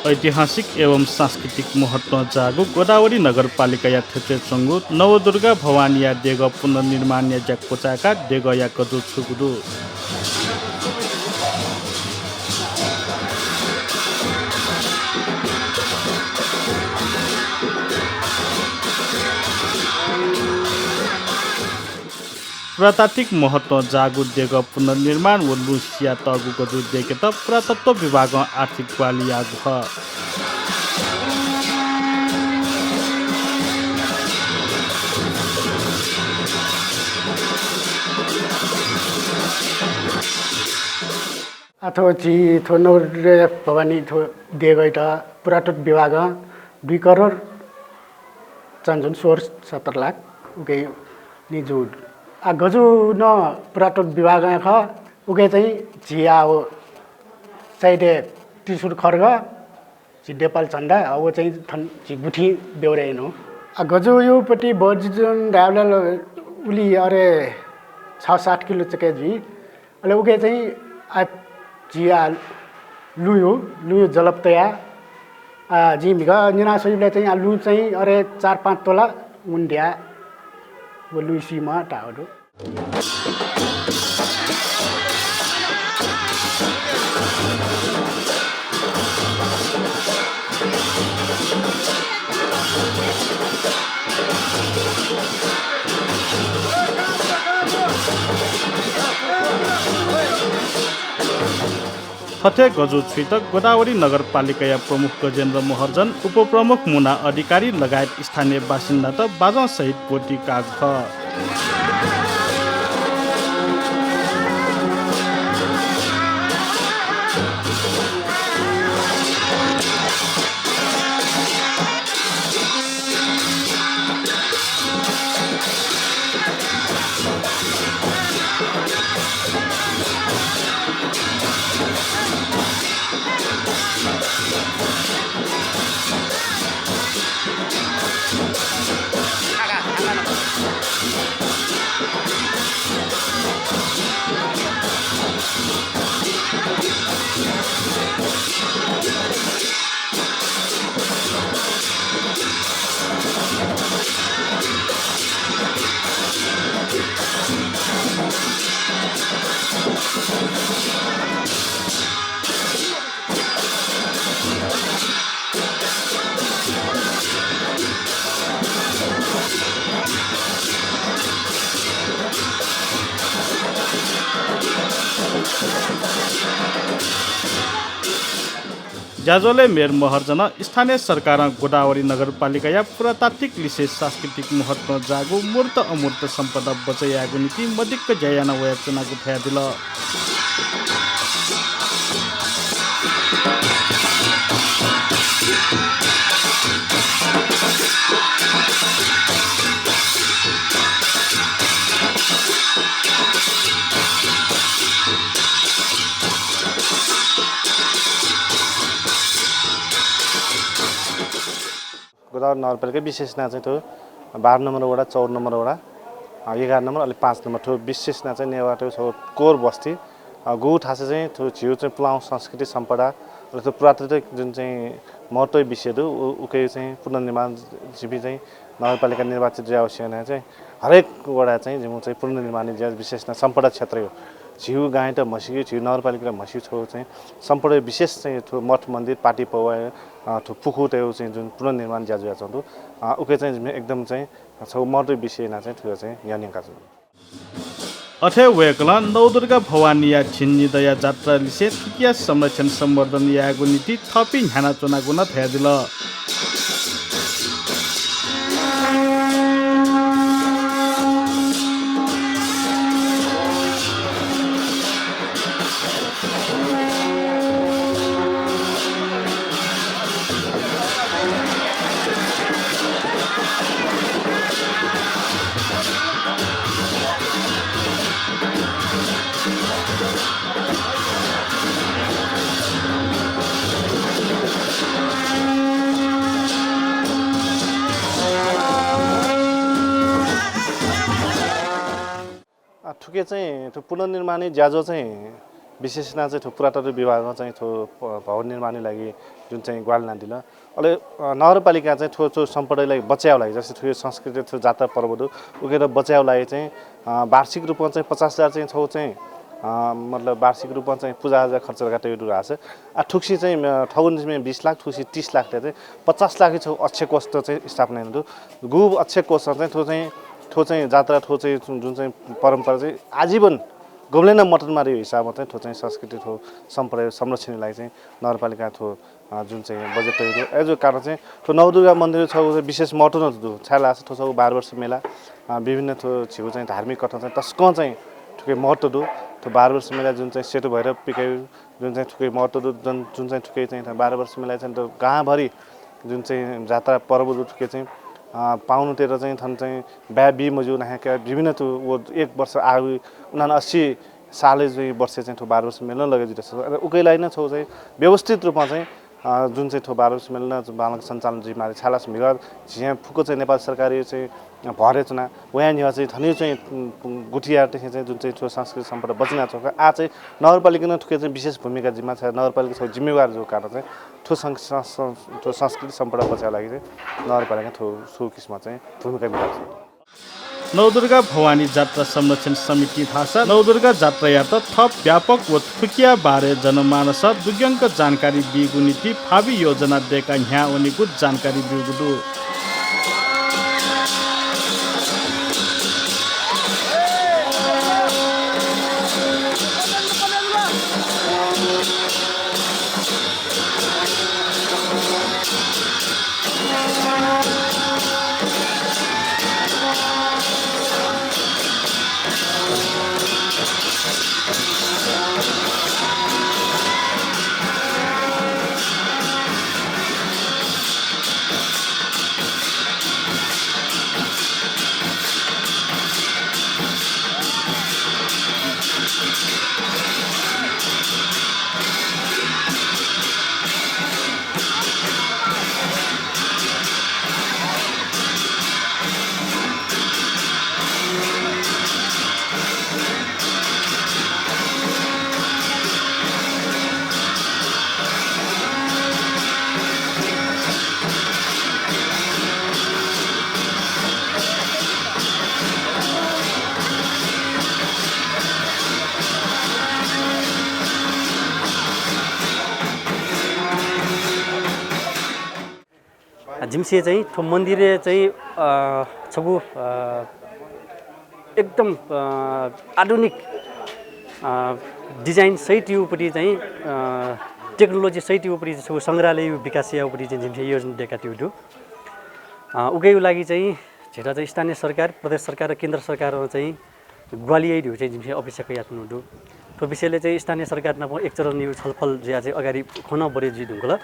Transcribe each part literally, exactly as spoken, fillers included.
ऐतिहासिक एवं सांस्कृतिक महत्वं जाःगु गोदावरी नगरपालिकाया थेचय् च्वंगु नवदुर्गा भवानीया देगः पुनर्निर्माणया ज्या क्वचाय्काः देगःया गजू छुइगु दु। पुरातात्विक महत्वं जाःगु देगः पुनर्निर्माण व लुँ सियातःगु गजू दय्केत पुरातत्व विभागं आर्थिक ग्वाहालि याःगु खः। आः थ्व झी थ्व नवदुर्गा भवानी थ्व देगःयात पुरातत्व विभागं दुई करोड चान्चुन सोह्र सत्र लाख उके नि जू। आः गजू नं पुरातत्व विभागं खः, उके चाहिँ झी आः व साइडय् त्रिशूल खड्ग, झी नेपाल झन्डा, आः व चाहिँ थन झी गुथिं बेहोर यानागु। आः गजूयापट्टि बजेट जुन धायेबलय् उलि अरे छ सात किलो चके जुइ। अले उके चाहिँ आः झी आः लुँया, लुँया जलप तयाः, आः जिं म्हिगः न्यना स्वइबलय् चाहिँ आः लुँ चाहिँ अरे चार पाँच तोला उन्ध्याः व लुँया सीम्ह धाःगु दु। थथे गजू छुइत गोदावरी नगरपालिकाया प्रमुख गजेन्द्र महर्जन, उपप्रमुख मुना अधिकारी लगायत स्थानीय बासिन्दात बाजं सहित ब्वति काःगु खः। ज्याझ्वलय् मेयर महर्जनं स्थानीय सरकारं गोदावरी नगरपालिकाया पुरातात्विक लिसे सांस्कृतिक महत्वं जाःगु मूर्त अमूर्त सम्पदा बचय् यायेगु निंतिं मदिक्क ज्या याना वयाच्वनागु धयादिल। गोदावरी नगरपालिका विशेष याना चाहिँ थ्व बाह्र नम्बर वडा, चौध नम्बर वडा, अ, एघार नम्बर, अले पाँच नम्बर थ्व विशेष याना चाहिँ नेवाःतय् छगू कोर बस्ती, अ, गु थासय् चाहिँ थ्व झीगु चाहिँ पुलांगु संस्कृति सम्पदा, अले थ्व पुरातात्विक जुन चाहिँ महत्वया विषय दु, उ-, उके चाहिँ पुनर्निर्माण झीपिं चाहिँ नगरपालिका निर्वाचित जुयावःसें याना चाहिँ हरेक वडा चाहिँ जिमिगु चाहिँ पुनर्निर्माण ज्या विशेष याना सम्पदा क्षेत्रया झीगु गांयात म्हसीके, झीगु नगरपालिकायात म्हसीके छगू चाहिँ सम्पदा विशेष चाहिँ थ्व मठ मन्दिर, पाटी पौवा, अ, थ्व पुखूतय् चाहिँ जुन पुनर्निर्माण ज्या जुयाच्वंगु दु, अ, उके चाहिँ जिमिसं एकदम चाहिँ छगू महत्वया विषय याना चाहिँ थ्व चाहिँ न्ह्यःने यंकाच्वना। अथे वय्कलं नवदुर्गा भवानीया झिंनिदँया जात्रा लिसे थुकिया संरक्षण संवर्धन यायेगु निंतिं थःपिं न्ह्यानाच्वनागु नं धयादिल। आ, थुके चाहिँ थ्व पुनर्निर्माणया ज्याझ्वः चाहिँ विशेष यानाः चाहिँ थ्व पुरातत्व विभागं चाहिँ थ्व प-, भवन निर्माणया लागि जुन चाहिँ ग्वाहालि यानादिल। अले, अ, नगरपालिकां चाहिँ थ्व, थ्व सम्पदाया लागि बचय् यायेगु लागि, जस्तै थ्व संस्कृति, थ्व जात्रा पर्व दु, उके त बचय् यायेगु लागि चाहिँ, अ, वार्षिक रूपमा चाहिँ पचास हजार चाहिँ थ्व चाहिँ, अ, मतलब वार्षिक रूपमा चाहिँ पूजाआजा खर्च धकाः तयातयागु धाःसा, आ, थुगुसी चाहिँ, अ, थःगु निसें बिस लाख, थुगुसी तीस लाख तक चाहिँ पचास लाखया छगू अक्षय कोष त चाहिँ स्थापना यानातयागु दु। गु अक्षय कोषं चाहिँ थ्व चाहिँ, थ्व चाहिँ जात्रा, थ्व चाहिँ जुन चाहिँ परम्परा चाहिँ आजीवन गुबलें नं मदत माःगु हिसाबमा चाहिँ थ्व चाहिँ संस्कृति, थ्व सम्पदाया संरक्षणया लागि चाहिँ नगरपालिकां थ्व, अ, जुन चाहिँ बजेट तयातयागु दु। अय्‌जूगु कारणं चाहिँ थ्व नवदुर्गा मन्दिर छगू विशेष महत्त्व नं दु। छाय् धाःसा थ्व छगू बाह्र वर्ष मेला, अ, विभिन्न थ्व झीगु चाहिँ धार्मिक कथं चाहिँ तसकं चाहिँ थुके महत्त्व दु। थ्व बाह्र वर्ष मेला जुन चाहिँ सेतु भैरव पिकायु जुन चाहिँ थुके महत्त्व दु, जुन, जुन चाहिँ थुके चाहिँ बाह्र वर्ष मेला चाहिँ त गांभरि जुन चाहिँ जात्रा पर्व दु थुके चाहिँ, अ, पाहुनातय्‌त चाहिँ थन चाहिँ ब्याहा बी मज्यू न्हाय्‌का विभिन्न थ्व व एक वर्ष आः उनान्हय् सय अस्सी सालय् जुइ वर्ष चाहिँ थ्व बाह्र वर्ष मेला नं लगे जुइ दु। अले उके लागि नं छगू चाहिँ व्यवस्थित रूपमा चाहिँ, अ, जुन चाहिँ थ्व बाह्र वर्ष मेला नं बांलाक सञ्चालन जुइ माःगु, छाय् धाःसा म्हिगः झीसं फुक्क चाहिँ नेपाल सरकारया चाहिँ भरय् च्वना वया न्ह्यः चाहिँ थन चाहिँ, उम्, गुथियार चाहिँ जुन चाहिँ थ्व सांस्कृतिक सम्पदा बचय् यानाच्वंगु। आः चाहिँ नगरपालिकां नं थुके चाहिँ विशेष भूमिका जिम्मा छ, नगरपालिका छगू जिम्मेवार जूगु कारणं चाहिँ थ्व सं-, सं-, सं-, थ्व सांस्कृतिक सम्पदा बचय् यायेगु लागि चाहिँ नगरपालिकां थ्व, थ्व किसिमं चाहिँ भूमिका मिलाच्वन। नवदुर्गा भवानी जात्रा संरक्षण समिति धाःसा नवदुर्गा जात्रायात थप व्यापक व थुकिया बारे जनमानसं दुग्यंक जानकारी बीगु निंतिं भावी योजना दय्‌का न्ह्यावनीगु जानकारी ब्यूगु दु। जिमिसं चाहिँ थ्व मन्दिरय् चाहिँ, अ, छगू, अ, एकदम, अ, आधुनिक, अ, design सहित युपट्टि चाहिँ, अ, technology सहित युपट्टि छगू संग्रहालय विकास याउपट्टि चाहिँ जिमिसं योजना दय्‌कातयागु दु। अ, उकिया लागि चाहिँ झीत चाहिँ स्थानीय सरकार, प्रदेश सरकार र केन्द्र सरकारं चाहिँ ग्वाहालि याइ धइगु चाहिँ जिमिसं अपेक्षा कयाच्वनागु दु। थ्व विषयलय् चाहिँ स्थानीय सरकार नाप एक चरणया छलफल जुयाः चाहिँ अगाडि खँ नं बढे जुइ धुंकल।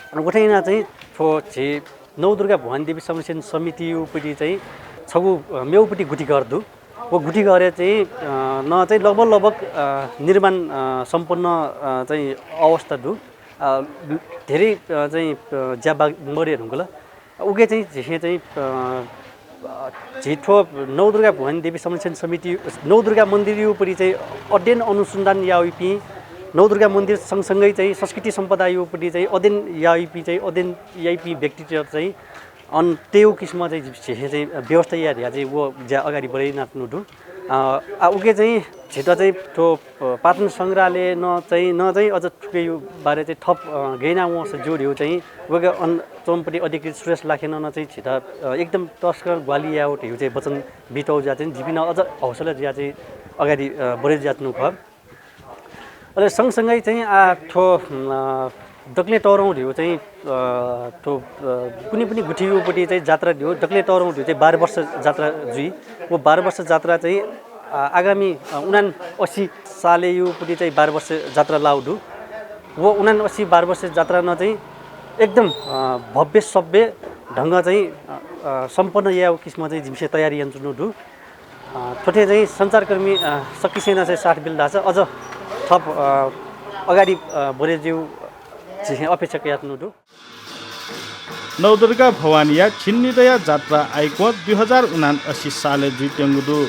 अले गथे यानाः चाहिँ थ्व झी नवदुर्गा भवानी देवी संरक्षण समितियापट्टि चाहिँ छगू, अ, मेगुपट्टि गुथिघर दु। व गुथिघरय् चाहिँ, अ, नं चाहिँ लगभग लगभग, अ, निर्माण, अ, सम्पन्न, अ, चाहिँ अवस्था दु। अ, धेरै, अ, चाहिँ, अ, ज्या बाकी मदये धुंकल। उके चाहिँ झीसं चाहिँ, अ, अ, झी थ्व नवदुर्गा भवानी देवी संरक्षण समिति, नवदुर्गा मन्दिरयापट्टि चाहिँ अध्ययन अनुसन्धान याइपिं, नवदुर्गा मन्दिर सँगसँगै चाहिँ संस्कृति सम्पदायापट्टि चाहिँ अध्ययन याइपिं चाहिँ अध्ययन याइपिं व्यक्तित चाहिँ अन तयेगु किसिमं चाहिँ झीसं चाहिँ व्यवस्था याये धयाः चाहिँ व ज्या अगाडि बढे यानाच्वनागु दु। अ, आ, उके चाहिँ झीत चाहिँ थ्व, अ, पाटन संग्रहालयं नं चाहिँ, नं चाहिँ अझ थुकिया बारे चाहिँ थप, अ, गय् याना वंसा ज्यू धइगु चाहिँ वय्‌कः अन च्वंपट्टि अधिकृत सुरेश लाखेनं नं चाहिँ झीत, अ, एकदम तसकं ग्वाहालि यायेगु धइगु चाहिँ वचन बीतःगु जुयाः चाहिँ जिपिं नं अझ हौसला जुयाः चाहिँ अगाडि, अ, बढे जुयाच्वनागु खः। अले सँगसँगै चाहिँ आ थ्व, अ, दकलय् तःधंगु धइगु चाहिँ, अ, थ्व, अ, कुन्हु कुन्हु गुथियापट्टि चाहिँ जात्रा धइगु, दकलय् तःधंगु धइगु चाहिँ बाह्र वर्ष जात्रा जुइ। व बाह्र वर्ष जात्रा चाहिँ, अ, आगामी, अ, उनान्हय् सय अस्सी सालयापट्टि चाहिँ बाह्र वर्ष जात्रा लाःगु दु। व उनान्हय् सय अस्सी बाह्र वर्ष जात्रा नं चाहिँ एकदम, अ, भव्य सभ्य ढंगं चाहिँ, अ, अ, सम्पन्न यायेगु किसिमं चाहिँ जिमिसं तयारी यानाच्वनागु दु। अ, थथे चाहिँ सञ्चारकर्मी, अ, शक्ति सेनां चाहिँ साथ बिल धाःसा अझ थप, अ, अगाडि, अ, बढे जुइगु झीसं अपेक्षा कयाच्वनागु दु। नवदुर्गा भवानीया झिंनिदँया जात्रा आइक्वं दुई हजार उनान्हय् सय अस्सी सालय् जुइत्यंगु दु।